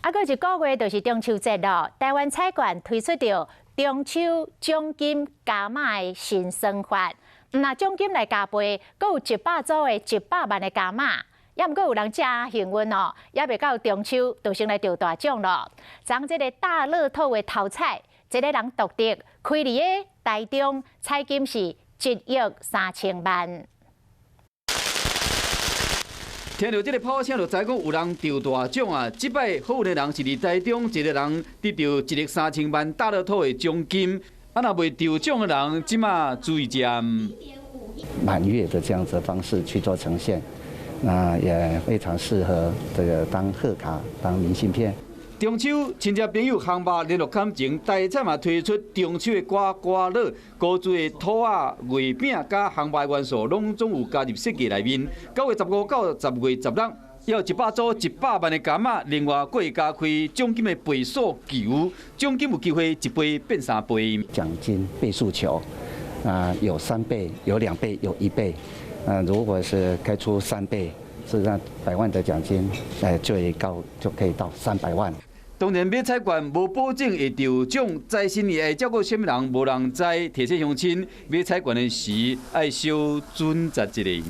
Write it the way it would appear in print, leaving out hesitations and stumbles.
啊，閣一個月就是中秋節囉。台灣彩券推出著中秋獎金加碼的新算法，毋但獎金來加倍，閣有100組的100萬的加碼。猶毋過有人誠幸運哦，猶未到中秋就先來著大獎囉。昨這个大樂透的頭彩，一个人獨得，開佇个台中，彩金是1億3000萬。聽著這个炮聲，就知講有人著大獎啊！這擺好運的人是佇台中一個人得著1億3000萬大樂透的獎金。啊，若未著獎的人，這馬注意者。滿月的這樣子的方式去做呈現，那也非常適合這個當賀卡、當明信片。中秋親戚朋友紅肉聯絡感情，台彩嘛推出中秋的刮刮樂，高注的兔仔、月餅佮紅肉元素，攏總有加入設計內面。9月15到10月16，有100組100萬的加碼，另外閣會加開獎金的倍數球，獎金有機會一倍變三倍。獎金倍數球，啊，有3倍、有2倍、有1倍。如果是開出三倍，事實上百萬的獎金，最高就可以到300萬。當然買彩券無保證會著獎，財神爺會照顧啥物人，無人知。提醒鄉親買彩券的時，愛小準擇一下。